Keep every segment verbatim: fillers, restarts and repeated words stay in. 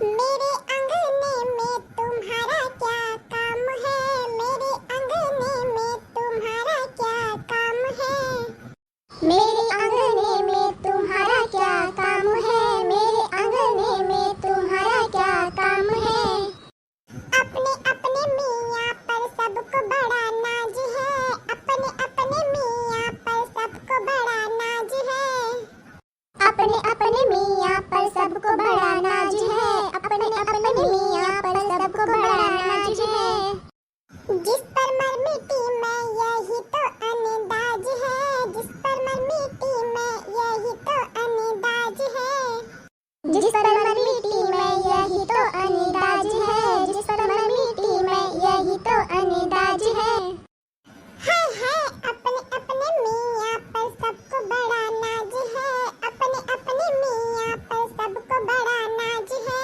मेरे अंगने में तुम्हारा क्या काम है? मेरे अंगने में तुम्हारा क्या काम है? मेरे अंगने में तुम्हारा क्या काम है? मेरे अंगने में तुम्हारा क्या काम है? अपने अपने मियाँ पर सबको बड़ा नाज है। अपने अपने मियाँ पर सबको बड़ा नाज है। अपने अपने मियाँ पर सबको बड़ा नाज है। अपने अपने मियाँ पर सबको बड़ा नाज है। जिस पर मर मिट्टी में यही तो अंदाज है। जिस पर मर मिट्टी में यही तो अंदाज है। जिस पर मर मिट्टी में यही तो अंदाज है। जिस पर मर मिट्टी में यही तो अंदाज है। है, है, अपने, अपने मियाँ पर सबको बड़ा नाज है। अपने, अपने मियाँ पर सबको बड़ा नाज है।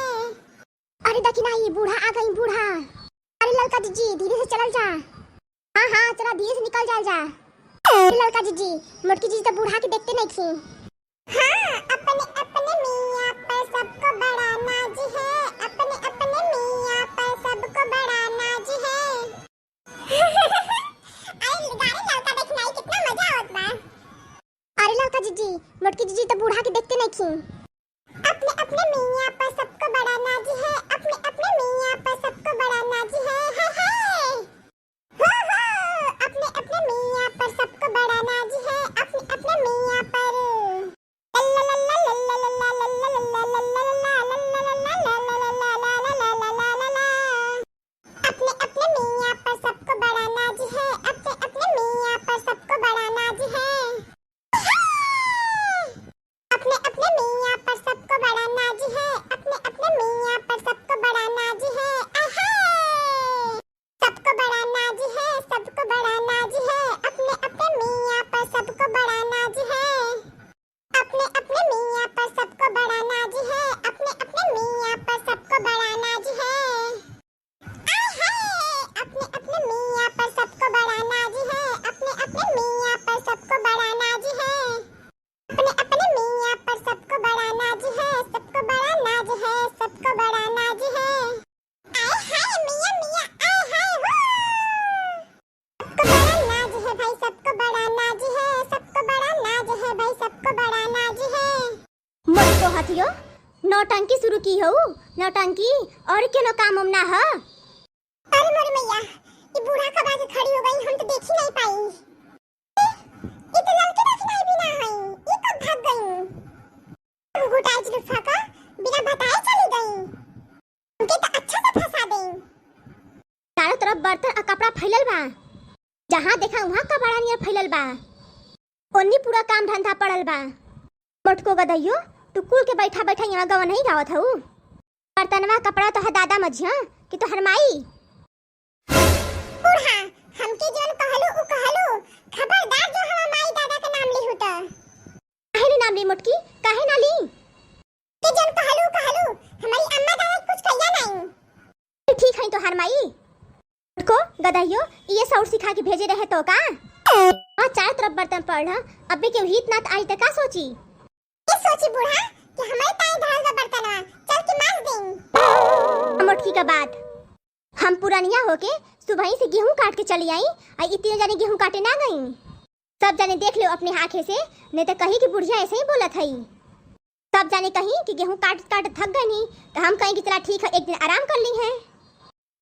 अरे देखी ना, ई बूढ़ा आ गई, बूढ़ा। अरे ललका जिज्जी, धीरे से चलल जा। हाँ, हाँ, चला, धीरे से निकल जाल जा। अरे ललका जिज्जी, मोटकी जिज्जी तो बूढ़ा के देखते नहीं थी। हाँ, अपने, अपने मियाँ पर सबको बड़ा नाज है। अपने, अपने मियाँ पर सबको बड़ा नाज है। अरे गाड़ी ललका देखना ही कितना मजा आवत बा। अरे ललका जिज्जी, मोटकी जिज्जी तो बूढ़ा के देखते नहीं खी। अपने अपने मियाँ पर सबको बड़ा नाज है। अपने अपने मियाँ पर सबको बड़ा नाज है। हे हे। हो हो। अपने अपने मियाँ पर सबको बड़ा नाज है। अपने अपने मियाँ पर। अपने अपने मियाँ पर सबको बड़ा नाज है। अपने अपने मियाँ पर सबको बड़ा नाज है। अपने अपने मियाँ पर सबको बड़ा नाज है। अपने अपने मियाँ पर सबको बड़ा नाज है। आहा। सबको बड़ा नाज है, सबको बड़ा नाज है। अपने अपने मियाँ पर सबको बड़ा नाज है। अपने अपने मियाँ पर सबको बड़ा नाज है। अपने अपने मियाँ पर सबको बड़ा नाज है। आय हाय, अपने अपने मियाँ पर सबको बड़ा नाज है। अपने अपने मियाँ पर सबको बड़ा नाज है। अपने अपने मियाँ पर सबको बड़ा नाज है। सबको बड़ा नाज है। सबको बड़ा नाज है। आय हाय मियाँ मियाँ, आय हाय हो। सबको बड़ा नाज है भाई, सबको बड़ा नाज है। सबको बड़ा नाज है भाई, सबको बड़ा नाज है। मोटको हथियो, नौटंकी शुरू की हो, नौटंकी, और कोनो काम उम ना ह? अरे मोरे मैया, ई बूढ़ा कब आके खड़ी हो गई, हम तो देख ही नहीं पाई। ई तो ललकी दखिनाई भी ना हई, ई कब भाग गई? घुटाई जुलूफा का बिना बताए चली गई। उनके तो अच्छा से फंसा देई। चारों तरफ बर्तन आ कपड़ा फैलल बा, जहाँ देखा उहाँ कबाड़ा नियर फैलल बा। ओन्नी पूरा काम धंधा पड़ल बा। मोटको गदहियो, तू कुल के बैठा बैठा यहाँ गवा नहीं गावत हऊ। बर्तनवा कपड़ा तोहर दादा मझिया कि तोहर माई? बूढ़ा, हमके जौन कहलू उ कहलू, खबरदार जो हमार माई दादा के नाम लिहू त। काहे नी नाम ली मोटकी, काहे ना ली? के जौन कहलू कहलू, हमारी अम्मा दादा के कुछ कहिया नहीं। ठीक है तोहार माई। मोटको गदहियो, ये सौर सिखा के भेजे रहे तो का? हाँ, चारों तरफ बर्तन पड़ल ह, अबे के हित नात आई त का सोची? ये सोची बूढ़ा कि हमारे ताई धरल बा बर्तनवा, चल के माज देई। मोटकी का बात, हम पुरनिया होके सुबह से गेहूं काट के चली आई, आ ई तीनों जाने गेहूं काटे ना गई। सब जाने देख लो अपने आँखे से, नहीं तो कही कि बुढ़िया ऐसे ही बोलत हई। सब जाने कही कि गेहूं काट काट थक गई, तो हम कही कि चला ठीक है, एक दिन आराम कर ली है।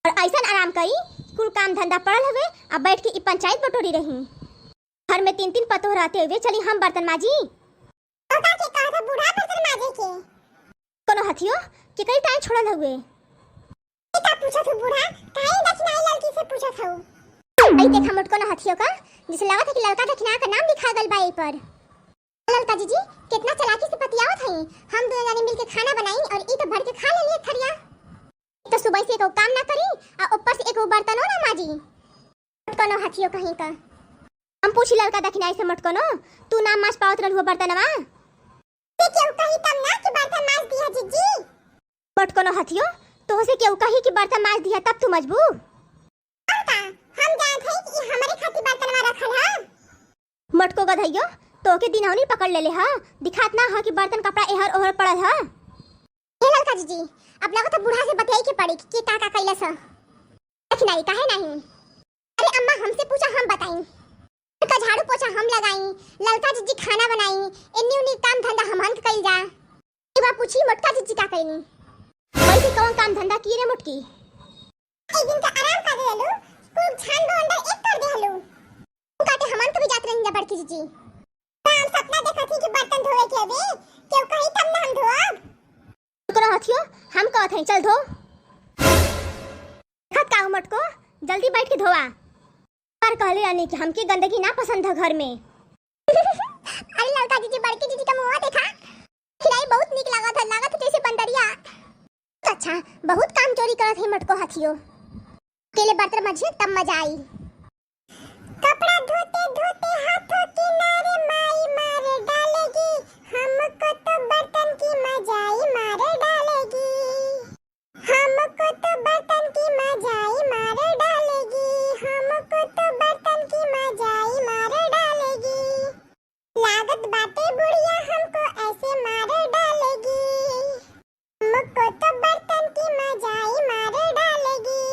और ऐसा आराम करी, कुल काम धंधा पड़ल हुए, अब बैठ के ई पंचायत बटोरी रही। घर में तीन तीन पतोह रहते हुए चली हम बर्तन माजी। तो का के कहत ह बूढ़ा बर्तन माजे के? कोनो हथियो, केकरी टाइम छोड़ल हुए? ई का पूछत हो बूढ़ा? काहे दखिनाई ललकी से पूछत हो? अई देखा मोटको न हथियो का, जैसे लागत है कि ललका दखिना का नाम लिखा गल बा एई पर। ललका जिज्जी, कितना चालाकी से पतियावत हई। हम दोनों जाने मिलके खाना बनाई और ई तो भर के खा लेली थरिया। तो सुबह से एको काम ना करी, आ ऊपर से एको बर्तनो ना माजी। मोटकनो हथियो कहीं का। हम पूछी ललका दखिनाई से, मोटकनो, तू ना माज पावत रहलू बर्तनवा? से केहू कही तब ना कि बर्तन माज दिया जिज्जी। मोटकनो हथियो, तोहसे केहू कही कि बर्तन माज दिया तब तू मजबू? और का, हम जानत हई कि ई हमरे खातिर बर्तनवा रखल ह। मोटको गधइयो, तोहके दिनौनी पकड़ लेले ह, दिखात ना ह कि बर्तन कपड़ा एहर ओहर पड़ल ह। ए ललका का जीजी, अब लागत है बूढ़ा से बतियाई के पड़ी कि का का कैलस ह। देखी नाई, काहे नहीं? अरे अम्मा, हमसे पूछा, हम बताई। का झाड़ू पोछा हम लगाई, ललका जीजी खाना बनाई, एन्नी उन्नी काम धंधा हमहन के कइल जा। एक बार पूछी मोटका जीजी का कइनी? वैसे कौन काम धंधा किए रे मोटकी? एक दिन का आराम कर देलू, खूब झान बवंडर एक कर देहलू। तू काटे हमन के भी जात रही जा बड़की जीजी। का हम सपना देखत ही कि बर्तन धोवे के हवे, केहू कही तब ना हम धोब। तोरा हथियो, हम कहत हई, चल धो। देखत का हो मोटको, जल्दी बैठ के धोआ। पर कहले रहनी कि हमके गंदगी ना पसंद है घर में। अरे ललका जीजी, बड़की जीजी का मुंह देखा, खिलाई बहुत नीक लागत है, लागत है जैसे बंदरिया। अच्छा, बहुत काम चोरी करत है मोटको हथियो। अकेले बर्तन मजिए तब मजा आई। कपड़ा धोते धोते हाथों किनारे माई मार डालेगी, हमको तो बर्तन की मजाई मार डालेगी। हमको तो बर्तन की मजाई मार डालेगी, हमको तो बर्तन की मजाई मार डालेगी। लागत बाटे बुढ़िया हमको ऐसे मार डालेगी। हमको तो बर्तन की मजाई मार डालेगी।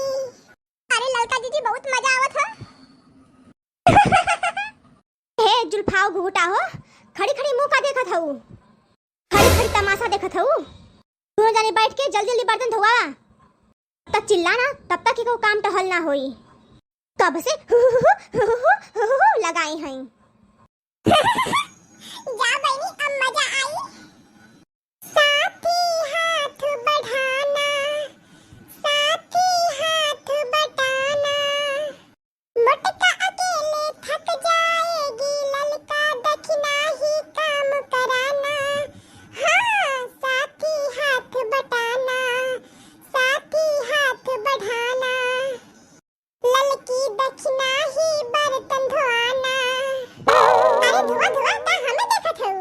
अरे ललका जीजी, बहुत मजा आवत है। हे जुल्फाओ घुघुटा हो, खड़ी खड़ी मुंह का देखत हऊ? खड़ी खड़ी तमाशा देखत हऊ? दोनों जने बैठ के जल्दी जल्दी बर्तन धोआ। तब तक चिल्ला ना, तब तक एको काम टहल ना होई। कब से हु हु हु लगाए हैं। जा बहिनी, अब मजा आई। साथी हाथ बढ़ाना, साथी हाथ बटाना। मोटका अकेले थक जाएगी, ललका दखिना ही काम कराना। हाँ, साथी हाथ बटाना, साथी हाथ बढ़ाना। ललकी दखिना ही बर्तन धोआना। अरे धोआ धोआ, का हमें देखत हऊ?